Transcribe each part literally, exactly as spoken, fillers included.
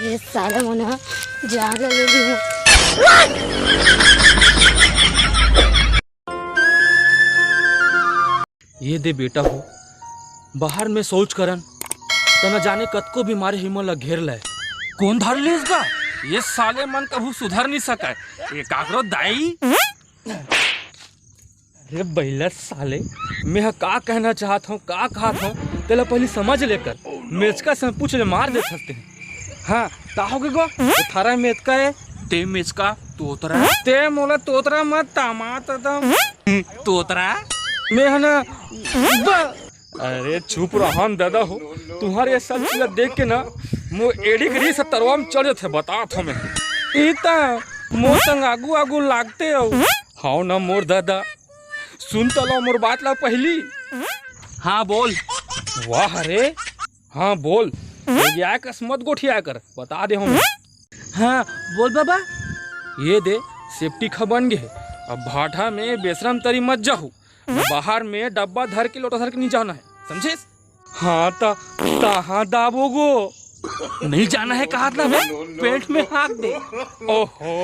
ये साले मन ह जान ले ली। ये दे बेटा हो, बाहर में शौच करन त न जाने कतको बीमारी हमन ला घेर ले। कोन धर लीस गा? ये साले मन कभू सुधर नहीं सकय। ये काकरो दाई। अरे बइला साले, मैं ह का कहना चाहत हूँ, का कहत हूँ, तेला पहली समझ लेकर। मेचका से पूछ ले, मार दे सकते हैं। हाँ, का हो गे गो? अठारह मेचका है। ते मेचका तोतरा। ते मोला तोतरा मत तामात दम। तोतरा? मैं ह ना ब- अरे चुप रहन दादा हो, तुम्हारे ये सब चीज देख के ना मोर एड़ी के रीस तरवा में चढ़ जाथे, बतात हूँ मैं। ई त मोर संग आगू आगू लागते हो। हाव ना मोर दादा, सुन त लो मोर बात ला पहली। हाँ बोल। वाह रे, हाँ बोल। गोठिया कस मत गोठिया कर, बता दे हूँ मैं। हाँ बोल बाबा। ये दे, सेप्टिक ह बन गे हे। अब भाठा में बेसरम तरी मत जाहू। बाहर में डब्बा धर के, लोटा धर के नहीं जाना है, समझे? हाँ त, कहाँ दाबो गो? नहीं जाना है कहा था मैं, पेट में हाथ दे। ओहो,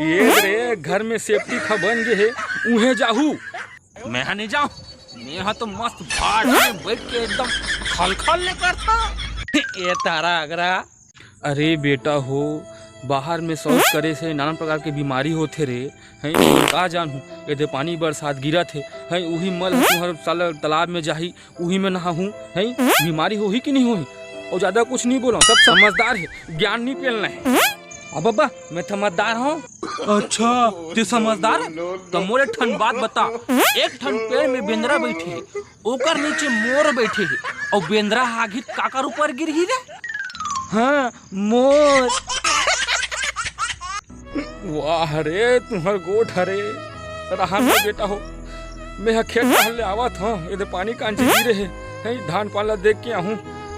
ये रे घर में सेप्टिक ह बन गे हे, उहे जाहू। मैं हा नहीं जाऊं, मैं हा तो मस्त भाड़ में बैठ के एकदम खलखल ले करता। ये तारा अगरा। अरे बेटा हो, बाहर में शौच करे से नाना प्रकार के बीमारी होथे रे। हैं, का जानहूँ, ये दे पानी बरसात गिरत हे, हैं, उही मल ह तुहर साला तालाब में जाही, उही में नहाहूँ, हैं, बीमारी होही कि नहीं होही? और ज्यादा कुछ नहीं बोलो, सब समझदार है, ज्ञान नहीं पेलना है। अब बाबा, मैं समझदार हूँ। अच्छा, ते समझदार है? तो मोर एक ठन बात बता, एक ठन पेड़ में बेंदरा बैठे है, ओकर नीचे मोर बैठे हे, अउ बेंदरा हा आगही त काकर ऊपर गिरही रे? हाँ, मोर। वाह रे, तुम्हर गोठ हरे। रहा ना बेटा हो, मैं ह खेत डहर ले आवत हूँ, ये दे पानी कांची गिरे हे, हैं, धान पान ला देख के आहूँ,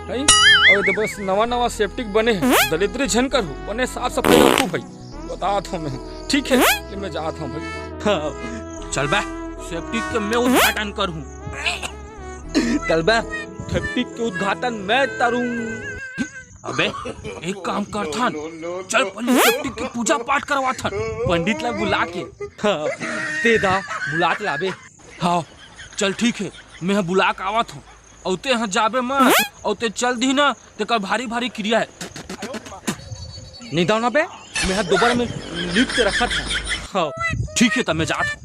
हैं, और ये दे बस नवा नवा सेप्टिक बने हे, दलिद्री झन करहू, बने साफ सफाई रखू भाई। बतात हूँ मैं। ठीक है, ले मैं जात हूँ भाई। हाँ, चल बे, सेप्टिक के मैं उद्घाटन करूँ। चल बे, सेप्टिक के उद्घाटन मैं करूँ। अबे, एक काम करथन, चल पहले सेप्टिक के पूजा पाठ करवाथन, पंडित ला बुला के। हाँ, ते दा, बुला के लाबे। हाँ, चल ठीक है, मैं बुला के आवत हूँ। अउ ते ह जाबे मत, अउ ते चल दिही ना, तेकर भारी भारी किरिया हे। नहीं दाव ना बे, मैं ह दोबारा में लिख के रखत हूँ। हाँ। ठीक है, तब मैं जात हूँ।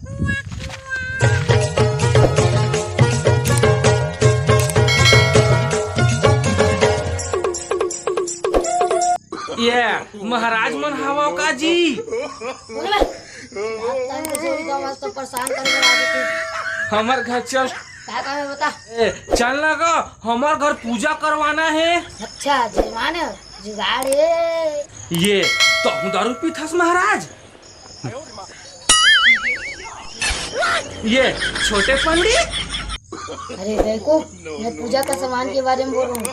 ये महाराज मन हवा का जी? बोल बे। रात time के चोरी का आवाज तो परेशान करे बर आ जाती। हमर घर चल। का काम है बता? ए, चल ना गा, हमर घर पूजा करवाना है। अच्छा, जजमान है, जुगाड़ है। ये, तहूँ दारू पीथस महाराज? ये, छोटे पंडित? अरे बेवकूफ, मैं पूजा का सामान के बारे में बोल रहा हूँ,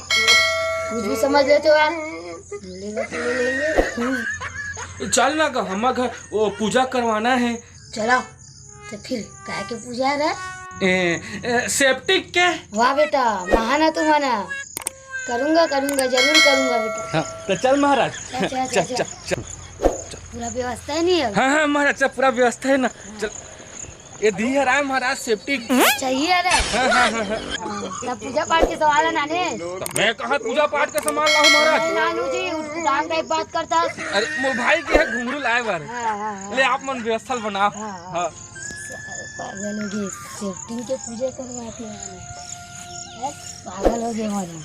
कुछ भी समझ लेते हो यार। मिलेगा तो ले लेंगे। चल ना गा, हमर घर वो पूजा करवाना है। चलो, तो फिर काय के पूजा रहा? ए, ए, सेप्टिक के। वाह बेटा, महाना तुम आना। करूंगा, करूंगा, जरूर करूंगा बेटा। हाँ, तो चल महाराज। चल, चल, चल, चल, चल। चल, चल। पूरा व्यवस्था है नहीं अब? हाँ, हाँ महाराज, सब पूरा व्यवस्था है ना। चल, ये दी है राय महाराज सेप्टिक। चाहिए अरे। हाँ, हाँ, हाँ, हाँ। हाँ, तब पूजा पाठ के सवाल है नाने। तो मैं कहाँ पूजा पाठ के सामान लाऊं महाराज? नहीं नानू जी, उठ उठान टाइप बात करता। अरे मोर भाई के है घुंघरू लाए बर। हाँ, हाँ, हाँ। ले आप मन व्यवस्था बनाओ। हाँ, हाँ। हाँ। पागल हो गए, सेप्टिक के पूजा करवाते हैं। हैं? पागल हो गए मन।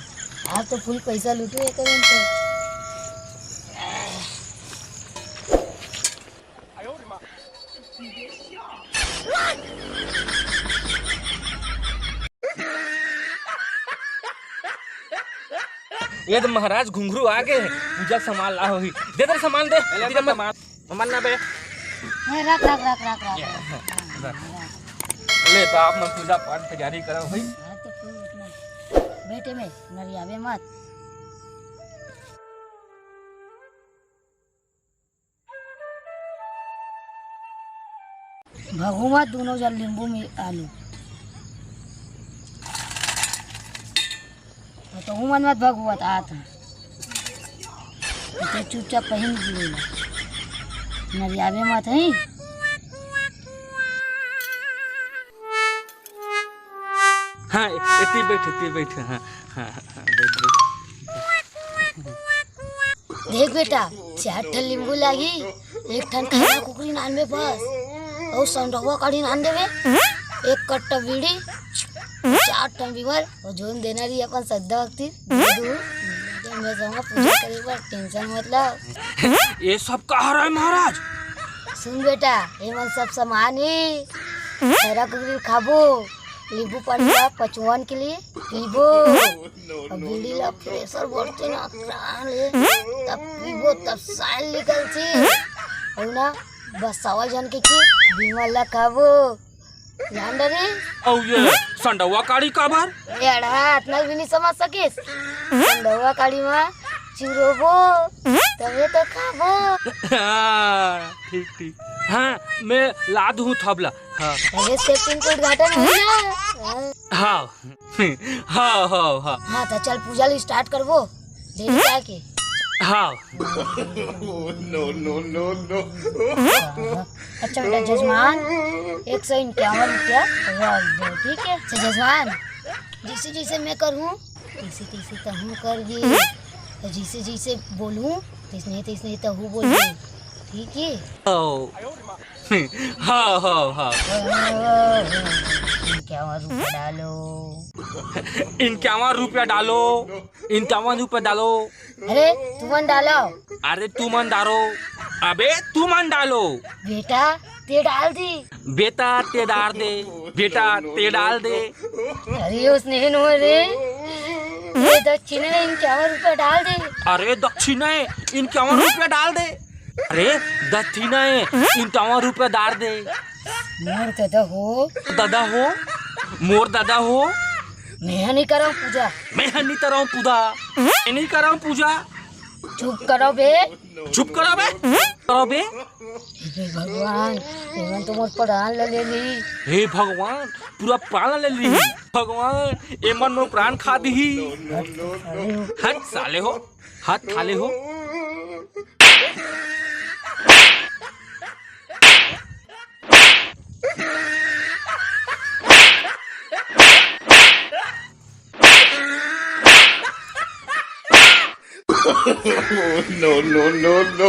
आप तो full पैसा लूटे एक दिन तो। ये तो महाराज घुंघरू आ गए हैं, पूजा सामान ला होही। दे दे सामान दे। ले दे सामान। मन्ना बे। ए, रख, रख, रख, रख, रख। ये, रख। ले, तो आप मन पूजा पाठ तैयारी करो भाई। हाँ, तो कोई उतना बेटे में नरियावे मत। भगू मत, दोनों जन नींबू में आलू। तो उमन मत भगवत आत हैं। ते चुपचाप पहिन ले। नरियाबे मत हई। हाँ, एती बैठ, एती बैठ। हाँ, हाँ, हाँ, बैठ, बैठ। देख बेटा, चार ठन नींबू लागी, एक ठन खैरा कुकरी नानबे बस, अउ संडवा काड़ी नान देबे, एक कट्टा बीड़ी, चार ठन बीमल, अउ जोन देना रही अपन श्रद्धा भक्ति दे दू। मैं जाऊंगा पूजा करे बर, टेंशन मत ला। ये सब का हरय महाराज? सुन बेटा, ये मन सब सामान ही, खैरा कुकरी खाबो, नींबू पानी ला पचवन के लिए पीबो। अब बीड़ी ला प्रेशर बढ़थे ना, प्राण ले, तब पीबो, तब साइल निकलथे। अउ ना, बस सवा जन के, के बीमल ला खाबो। जान डरे? अउ ये संडवा काड़ी काबर? ए अड़हा, अतना भी नहीं समझ सकिस। संडवा काड़ी मा चुरोबो, तबे तो खाबो। हाँ, ठीक, ठीक। हाँ, मैं ला दूँ थबला। हाँ। अरे, सेटिंग के उद्घाटन हो गया। हाँ। हाँ। हाँ, हाँ, हाँ। हाँ, तो चल पूजा ला स्टार्ट करबो। देरी काय के? हाँ। No, no, no, no। अच्छा बेटा जजमान, एक सौ इक्यावन रुपया रख दो, ठीक है? अच्छा जजमान, जैसे जैसे मैं करूँ, तैसे तैसे तहूँ कर दे। और जैसे जैसे बोलूँ, तैसने तैसने तहूँ बोल दे, ठीक है? हाँ, हाँ, हाँ। इक्यावन रुपया डालो। इक्यावन रुपया डालो, इक्यावन रुपया डालो। अरे, तुमन डालो। अरे, तुमन डालो। अबे, तुमन डालो। बेटा, ते डाल दी। बेटा, ते डाल दे। बेटा, ते डाल दे। अरे, उसने नो रे। ये दक्षिणा इक्यावन रुपया डाल दे। अरे, दक्षिणा इक्यावन रुपया डाल दे। अरे, दक्षिणा ए, इक्यावन रुपया डाल दे। मोर दादा हो। दादा हो, मोर दादा हो। मैं नहीं करव पूजा। मैं नहीं करव पूजा। मैं नहीं करव पूजा। चुप करो बे। चुप करो बे। करो बे। हे भगवान, एमन तो मोर प्राण ले लेली। हे भगवान, पूरा प्राण ले ली। भगवान, एमन मोर प्राण खा दिही। हट साले हो। हाथ खा ले हो। No, no, no, no।